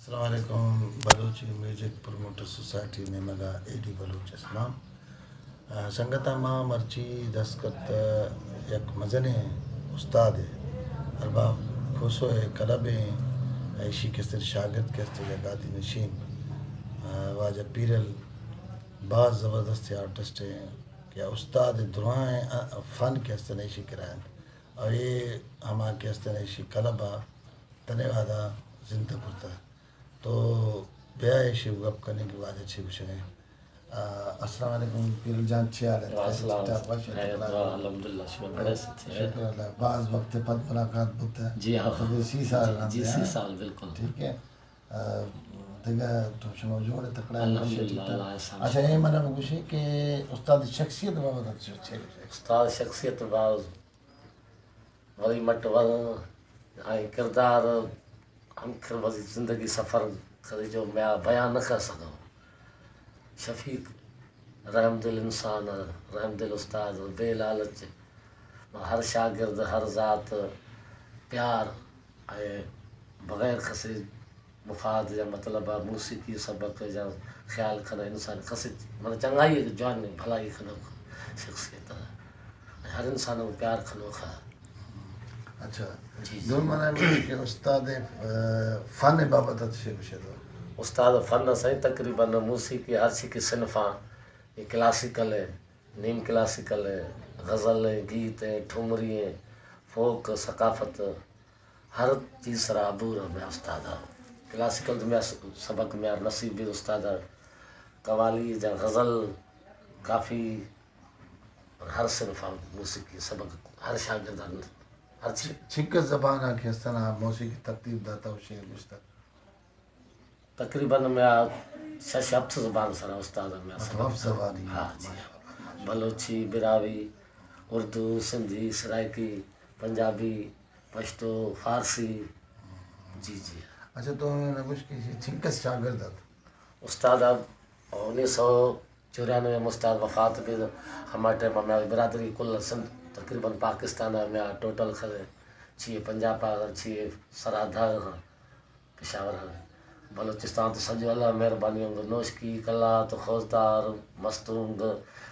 السلام علیکم۔ Balochi music promoter society نیمگا اے ڈی بلوچ اسلام۔ آ، سنگتاں، ما مرچی دست کت یک مزنیں استادے، ارباب کھوسو ءِ کلب ءِ ایشی کہ استیں شاگرد کہ استیں یک گادی نشین، آ، واجہ پیرل باز زبردستیں آرٹسٹ ایں کہ استاد درائیں، آ، فن کہ استیں ایشی کرا انت۔ اور اے ہما کہ استیں ایشی کلب ءَ تنے وہدا زندہ کرتہ۔ تو بیا ایشی گپ کنیں کہ واجہ چی گوشگ ءَ۔ آ، السلام علیکم پیرل جان، چی حال انت؟ وعلیکم السلام۔ ٹھیک ٹھاک، وش اتکے؟ خیر، الحمدللہ، شما بڑے سچے۔ شکر اللہ، باز وقت پد ملاقات بوتا۔ جی ہاں۔ تو سی سال جی، رہتے جی، سی ہیں۔ سال، بالکل۔ ٹھیک ہے۔ آ، دگہ تو شما جوڑ تکڑا؟ الحمدللہ، ٹھیک ٹھاک۔ اللہ احسان۔ اچھا، اے منا بگوشے کہ استاد شخصیت بابت چے؟ استاد شخصیت باز ولی مٹ ول آئی کردار ہم کر وزی زندگی سفر کری جو میں بیان نہ کر سکوں۔ شفیق رحم دل انسان، رحم دل استاد، بے لالچ، ہر شاگرد، ہر ذات پیار، اے بغیر کسی مفاد یا مطلب ءَ موسیقی سبق یا خیال کنه انسان کسی من چنگائی ہے کہ جوان بھلائی کنوک شخصیت ہے۔ ہر انسان ءَ پیار کنوک ہے۔ اچھا۔ جی، جی۔ دو منا گوشی کہ استاد، آ، فن بابت ات چی گوشے تو؟ استاد فن سائیں تقریباً موسیقی ہر چی کی صنفاں، یہ کلاسیکل ہے، نیم کلاسیکل ہے، غزل ہے، گیت ہے، ٹھمری ہے، فوک، ثقافت، ہر چیز سرا عبور ہے میں استاد۔ کلاسیکل تو میں سبق میں نصیب بھی استاد، قوالی جا غزل، کافی، ہر صنف موسیقی سبق، ہر شاگرد، ہر چیز۔ چنکس زبان ءَ کہ استنا موسیقی ترتیب داتا و شعر گوشتا؟ تقریباً میں آ شش ہفت زبان سرا استاد میں ہفت زبانی۔ ہاں جی۔ بلوچی، براہوئی، اردو، سندھی، سرائیکی، پنجابی، پشتو، فارسی۔ جی، جی۔ اچھا، تو ہمیں نگوش کہ چنکس شاگرد ات؟ استاد اب انیس سو چورانوے میں استاد وفات بھی، ہما ٹائم میں برادری کل سندھ تقریباً پاکستان میں ٹوٹل کھڑے چیئے پنجاب آ چیئے سرحد ہاں۔ پشاور ءَ۔ بلوچستان تو سجو اللہ مہربانی ہوں، نوشکی، قلات، خضدار، مستونگ،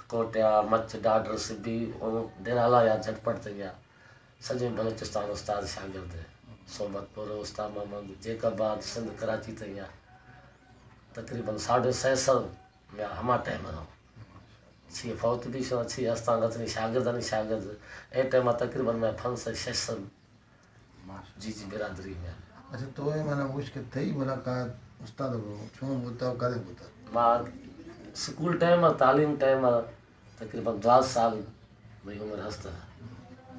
کوٹیا، مچ، ڈاڈر، سبی، او ڈیرہ اللہ یا جھٹپٹ تنگیا۔ سجو بلوچستان استاد شاگرد ہے۔ صحبت پور، استاد محمد، جیکب آباد، سندھ کراچی تنگیا۔ تقریباً ساڑھے سہ سو میں ہما ٹائم ءَ۔ چی فوت بھی شو، چی استان گتنی شاگردانی شاگرد۔ اے ٹائم ءَ تقریباً میں پنچ سو شش سو۔ جی، جی، برادری میں۔ اچھا، تو اے منا گوش کہ تئی ملاقات استاد ءَ چون بوتا و کدے بوتا؟ ما سکول ٹائم ءَ، تعلیم ٹائم ءَ تقریباً دواز سال مئی عمر ہستا۔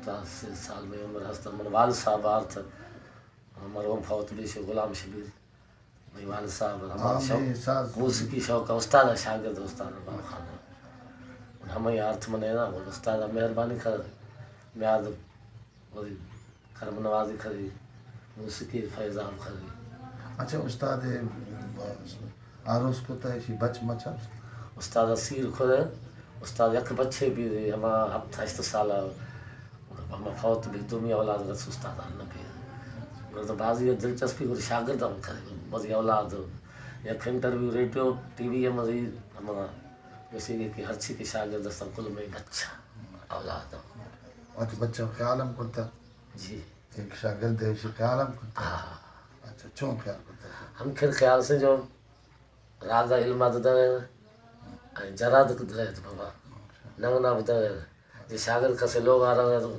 دواز سال مئی عمر ہستا۔ من والد صاحب آرت، مرحوم فوت بیش غلام شبیر۔ مئی والد صاحب ہما ہاں، شوق، موسیقی شوق ءَ استاد ءَ شاگرد استاد ءَ بابا خان۔ ہمے آرت من ءَ نا، استاد ءَ مہربانی کر، میاد وری کرم نوازی کری، موسیقی فیض عام کری۔ اچھا استاد، آروس کتا ایشی بچ مچ؟ استاد سیر کھدے، استاد یک بچے بھی ہما ہفت ہشت سال ہما فوت بھی، دومی اولاد رس استاد نہ بھی۔ گڑا تو بازی دلچسپی گڑا شاگرد ہم کرے، بازی اولاد یک انٹرویو ریڈیو ٹی وی مزید ہما جیسے کہ ہر چی کے شاگرد استان کل میں بچہ اولاد ہم۔ اچھا، بچہ خیال ہم کرتا؟ جی۔ ایک شاگرد ہے، اسے خیال ہم کرتا؟ ہاں۔ اچھا، چون خیال کرتا؟ ہم پھر خیال سے جو راز ءَ علم ءَ دگہ، جراد دگہ بابا، ننگ نہ دگہ۔ جی شاگرد کسے لوگ آ رہے تو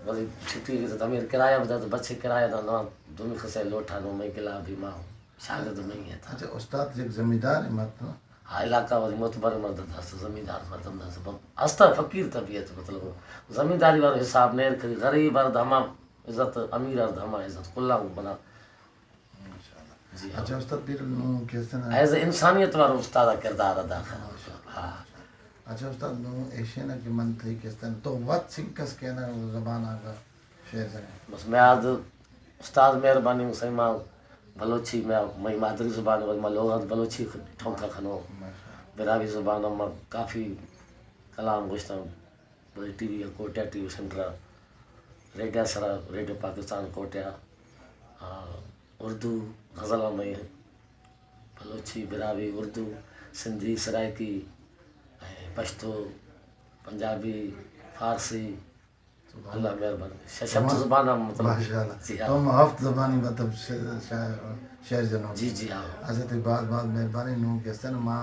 بلے چھٹی کی تو ہمیں کرایہ بدا تو بچے کرایہ نہ، نہ دومی کسے لوٹا نو میں گلا بھی ماں شاگرد میں ہی تھا۔ اچھا، استاد ایک زمیندار ہے مت نا؟ ہاں، علاقہ والی معتبر مرد تھا، زمیندار مردم تھا، سب ہستا فقیر طبیعت، مطلب زمینداری والا حساب نہیں کری، غریب ارد ہما عزت، امیر ارد ہما عزت، کلا بنا۔ ماشاءاللہ۔ جی۔ اچھا استاد، پھر نوں کیسے نا؟ ایز اے انسانیت والا استاد کردار ادا کر۔ ماشاءاللہ۔ ہاں۔ اچھا استاد، نوں ایشے نا کہ من تھئی کیسے نا، تو وت سنکس کہنا زبان آگا شعر زنے۔ بس میں آد استاد مہربانی سائیں، ما بلوچی میں، مئی مادری زبان ہے، ما لوگ بلوچی ٹھونکا کھنو۔ ماشاءاللہ۔ براہوئی زبان ما کافی کلام گوشتاں۔ بلے ٹی وی کوٹیا، ٹی وی سینٹر، ریڈیو سرا، ریڈیو پاکستان کوٹیا، آ، اردو غزل میں بلوچی، براہوئی، اردو، سندھی، سرائیکی، پشتو، پنجابی، فارسی۔ اللہ مہربان۔ شش ہفت زبان ہم، مطلب۔ ماشاءاللہ۔ جی ہاں۔ تم ہفت زبانی، مطلب، ش-، ش-، شعر جنو۔ جی، جی ہاں۔ اچھا، تو باز باز مہربانی۔ نوں گستن ما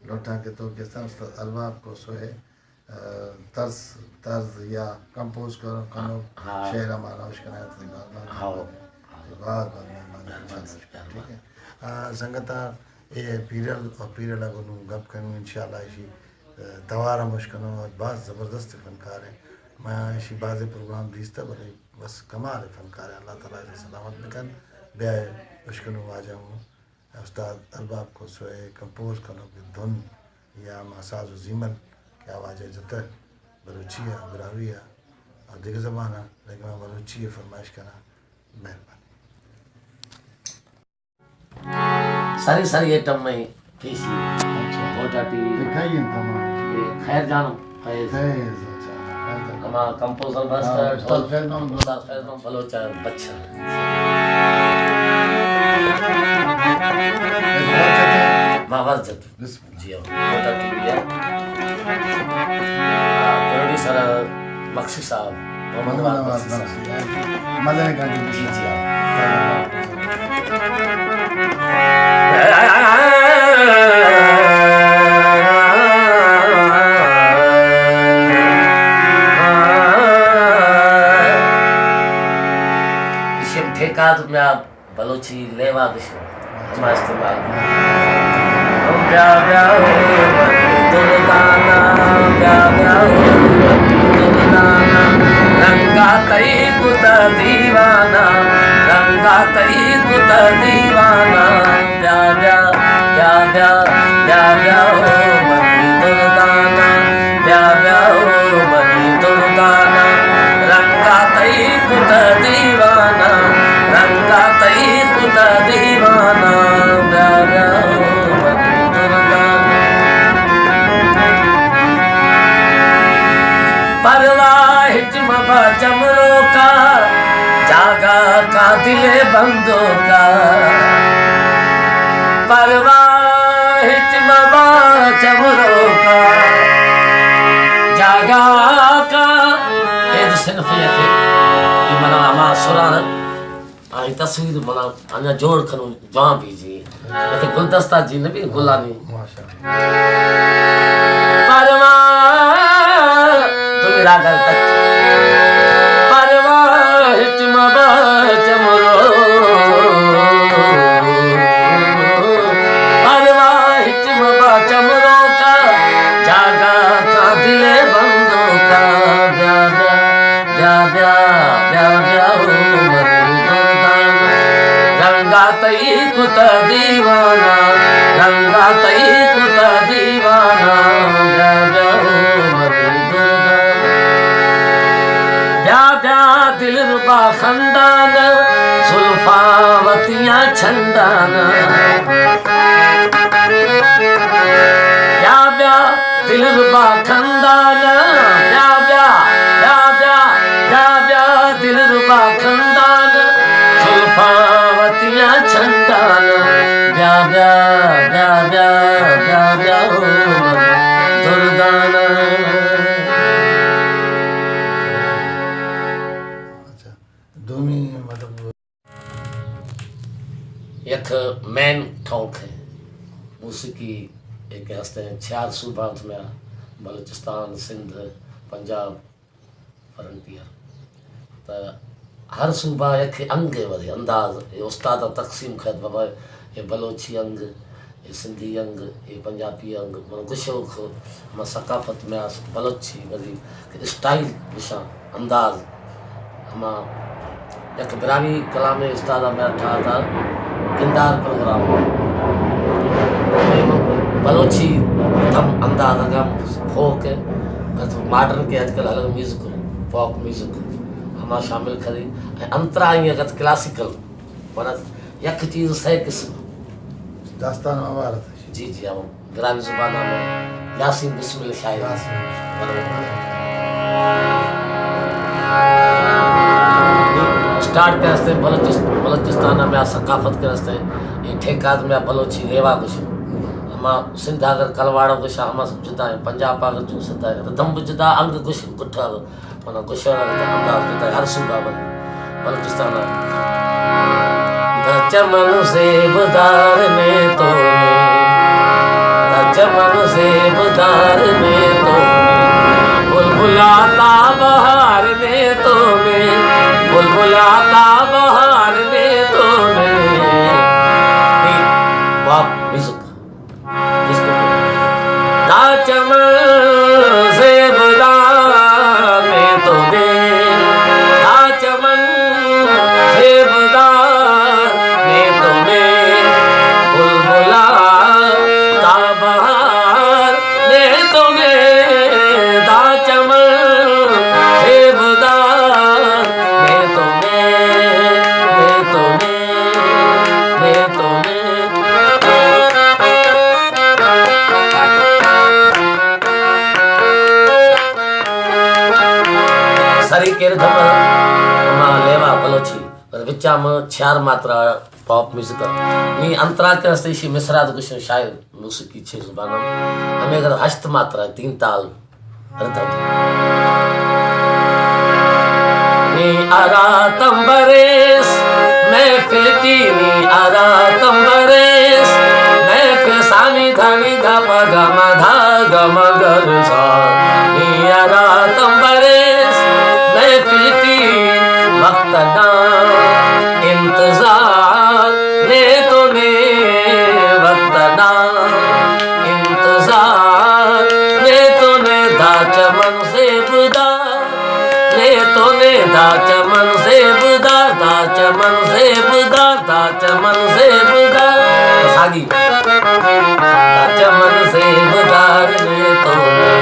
لوٹاں کہ تو گستن استاد ارباب کھوسو ءِ طرز، طرز یا کمپوز کر-، کنوک، ہاں۔ شعر ہمارا اشکنائے، تئی باز باز ہاں۔ مہربانی۔ تئی باز باز مہربانی۔ مہربانی، انشاءاللہ۔ مہربانی۔ ٹھیک ہے۔ آ، سنگتاں، اے پیرل اور پیرل اگو نوں گپ کنوں، انشاءاللہ ایشی، آ، توار ہم اشکنوں اور باز زبردست فنکار ہیں۔ میں ایشی بازیں پروگرام دیستہ، بلے بس کمال فنکار ہیں۔ اللہ تعالیٰ ایشی سلامت بکن۔ بیا اشکنوں واجہ ہوں۔ استاد ارباب کھوسو ءِ کمپوز کنوک دھن یا ہما ساز و زیمل کہ آ واجہ جتگ، بلوچی ءَ، براہوئی ءَ اور دگہ زبان ءَ، لیکن ما بلوچی ءَ فرمائش کناں۔ مہربانی۔ سری سری ایٹم میں پیشی۔ اچھا۔ Quetta T V. تو کئی ہیں تمام؟ خیر جانم۔ فیض۔ فیض، اچھا، فیض۔ ہما کمپوزر ماسٹر، ہاں، استاد فیض محمد بلوچ۔ استاد فیض محمد بلوچ ءِ بچہ۔ ما ورجت۔ بسم اللہ۔ جی ہاں، کوئٹہ ٹی وی ءَ۔ پروڈیوسر مکسی صاحب، محمد نواز مکسی صاحب۔ مزن کنٹریبیوشن۔ جی، جی ہاں۔ ایشی ٹھیکہ تو میں آپ بلوچی لیوا گشو ہما استعمال۔ بیا بیا او منی دردانا، بیا بیا او منی دردانا، رنگا تئی کتا دیوانا، رنگا تئی کتا دیوانا۔ بیا بیا، بیا بیا، بیا بیا او منی دردانا، بیا بیا او منی دردانا، رنگا تئی کتا دیوانا، رنگا تئی کتا دیوانا، بیا بیا او منی دردانا۔ پرواہ مبا چمروکا، جاگا کا دل بندوکا۔ پرواہ ہچ مبا چمروکا، جاگا کا۔ اے صنف یکے، اے منا ہما سران آئی تصویر منا انجا جوڑ کنوں جوان بیجی۔ لیکن گلدستہ جی نبی گلانی۔ ماشاءاللہ۔ پرواہ، دومی راگ ءَ تک۔ پرواہ ہچ مبا چمرو۔ پرواہ ہچ مبا چمروکا، جاگا کا دل بندوکا۔ بیا بیا، بیا بیا، بیا بیا او منی دردانا، رنگا تئی کتا دیوانا، رنگا تئی کتا دیوانا، بیا بیا او منی دردانا۔ بیا بیا دلربا خندانا، زلفاں وتیاں چندانا۔ بیا بیا دلربا خندانا، بیا بیا، بیا بیا، بیا بیا دلربا خندانا، زلفاں وتیاں چندانا، بیا بیا، بیا بیا، بیا بیا او منی دردانا۔ اچھا، دومی مطلب یک مین ٹاک ہے۔ موسیقی ایک ہستے ہیں، چار صوبہ میں، بلوچستان، سندھ، پنجاب، فرنٹیئر۔ تو ہر صوبہ یک انگ ہے، وجہ انداز، اے استاد تقسیم کھت بابا، اے بلوچی انگ، اے سندھی انگ، اے پنجابی انگ، من گشوک ہما ثقافت میں آس بلوچی وزی کہ اسٹائل گشاں، انداز۔ ہما یک براہوئی کلامے استاد ءَ میاں ٹھاتا گندار پروگرام۔ بلوچی تم انداز اگاں فوک ہے، بس ماڈرن کے آج کل الگ میوزک، فوک میوزک، ہما شامل کری۔ انترا آئی اگت کلاسیکل، مانا یک چیز سئے قسم۔ داستان و حوالت۔ جی، جی، ہم گرانی زبان ہم یاسین بسم اللہ شاعر۔ یاسین۔ بلے۔ اسٹارٹ کرستے بلوچست-، بلوچستان ءَ میا ثقافت کرستے، اے ٹھیکہ ءَ میا بلوچی لیوا گوشے۔ ہما سندھ اگر کلواڑو گوشا، ہما جدا ایں، پنجاب اگر چون سدا ایں، ردم جدا، انگ گوش گٹھا، منا گوشا انداز جدا ایں، ہر صوبہ بلے بلوچستان ءَ۔ دا چمن زیبدار نے تو نے، دا چمن زیبدار نے تو نے، بلبلا تا بہار نے تو نے، بلبلا تا بہار نے تو نے۔ واہ، میوزک۔ دا چمن زیبدار نے تو نے، دا چمن زیبدار نے تو نے، بلبلا تا بہار نے تو نے، دا چمن زیبدار نے تو نے، نے تو نے، نے تو نے۔ سری کردم ہما لیوا بلوچی، پر وچا من چار ماترا پاپ میوزک۔ نی انترا کہ ہستے ایشی مصرع گوشن شاعر موسیقی چھ زباناں۔ ہمیں اگر ہشت ماترا تین تال۔ نی ارا تمبریس محفل ٹی، نی ارا تمبریس محفل، سانی دھانی دھا پا گا ما دھا گا ما گا ر سا۔ نی ارا تمبریس محفل ٹی، وقت نا انتظار نے تو نے، وقت نا انتظار نے تو نے، دا چمن زیبدار نے تو نے، دا چمن زیبدار، دا چمن زیبدار، دا چمن زیبدار۔ ساگی۔ دا چمن زیبدار نے تو نے،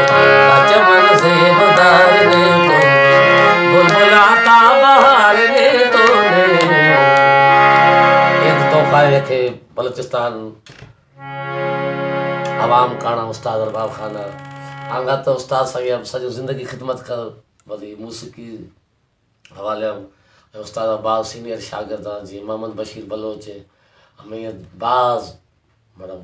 دا چمن زیبدار نے تو نے، بلبلا تا بہار نے تو نے۔ ایک تحفہ ہے کہ بلوچستان عوام کانا استاد ارباب خان ءَ۔ انگت استاد سنگت سجو زندگی خدمت کر، وتی موسیقی حوالے ءَ استاد ءَ باز سینئر شاگرد آں، جی محمد بشیر بلوچ ءَ، ہمے باز مطلب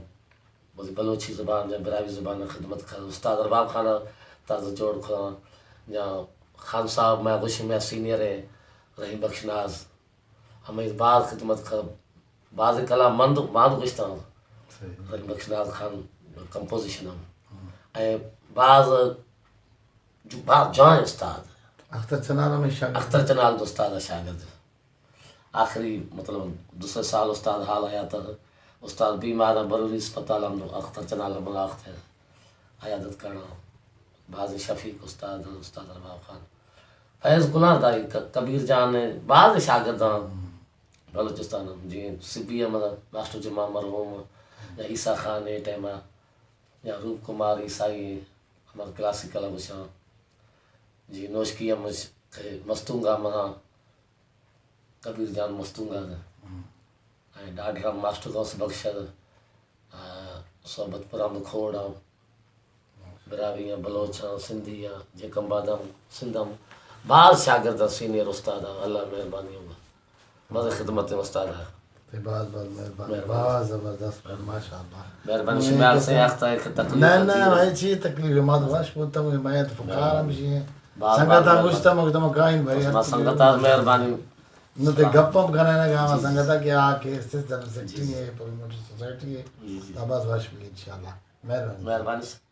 وتی بلوچی زبان یا براہوئی زبان ءَ خدمت کر۔ استاد ارباب خان ءَ تازہ جوڑ کراں، یا خان صاحب، میں گوشی میں سینئر ءَ، رحیم بخش ناز، ہمے باز خدمت کر، باز کلام مند، مند گوشتاں۔ صحیح۔ رحیم بخش ناز خان کمپوزیشن ہم۔ ہاں۔ اے باز جو، باز جوان استاد۔ اختر چنال ہمے شاگرد۔ اختر چنال دو استاد شاگرد۔ آخری مطلب دو سہ سال استاد حال حیات ءَ۔ استاد بیمار ءَ، بروری اسپتال ہم اختر چنال ءَ ملاقات ءَ عیادت کرنا۔ باز شفیق استاد، استاد ارباب خان، فیض گلار دائی، ک-، کبیر جان ءَ، باز شاگرداں۔ بلوچستان ہم جی سبی احمد ماسٹر جمعہ مرحوم یا عیسیٰ خان اے ٹائم ءَ یا روپ کمار عیسائی ہمارا کلاسیکل ءَ گوشاں۔ جی نوشکی ہم مستونگ ءَ منا کبیر جان مستونگ ءَ۔ ہم۔ اے ڈاکٹر ہم ماسٹر غوث بخش ءَ، آ، صحبت پرام کھوڑ ءَ۔ براہوئی آں، بلوچ آں، سندھی آں، جیکب آباد آں، سندھ آں، باز شاگرد آں، سینئر استاد آں، اللہ مہربانی ہوگا۔ باز خدمت استاد آں۔ تے باز باز مہربانی۔ مہربانی۔ باز زبردست، ماشاءاللہ۔ مہربانی۔ شما سے اختا ہے کہ تکلیف نہ، نہ، بھائی چی تکلیف، ما تو وش بوتا ہوں، میں تو فقار ہم شی ہیں۔ باز سنگت باز آں گوشتا، مہربانی۔ مگتا ما کائن بھائی، بس ما سنگت آں مہربانی۔ نہ تے گپ ہم کنا نا گاما۔ جی، جی۔ سنگت آں کہ آ کے اس سے جنرل سیکرٹری ہے، پروموٹر سوسائٹی ہے۔ جی، جی۔ باز وش بھی انشاءاللہ۔ مہربانی۔ مہربانی۔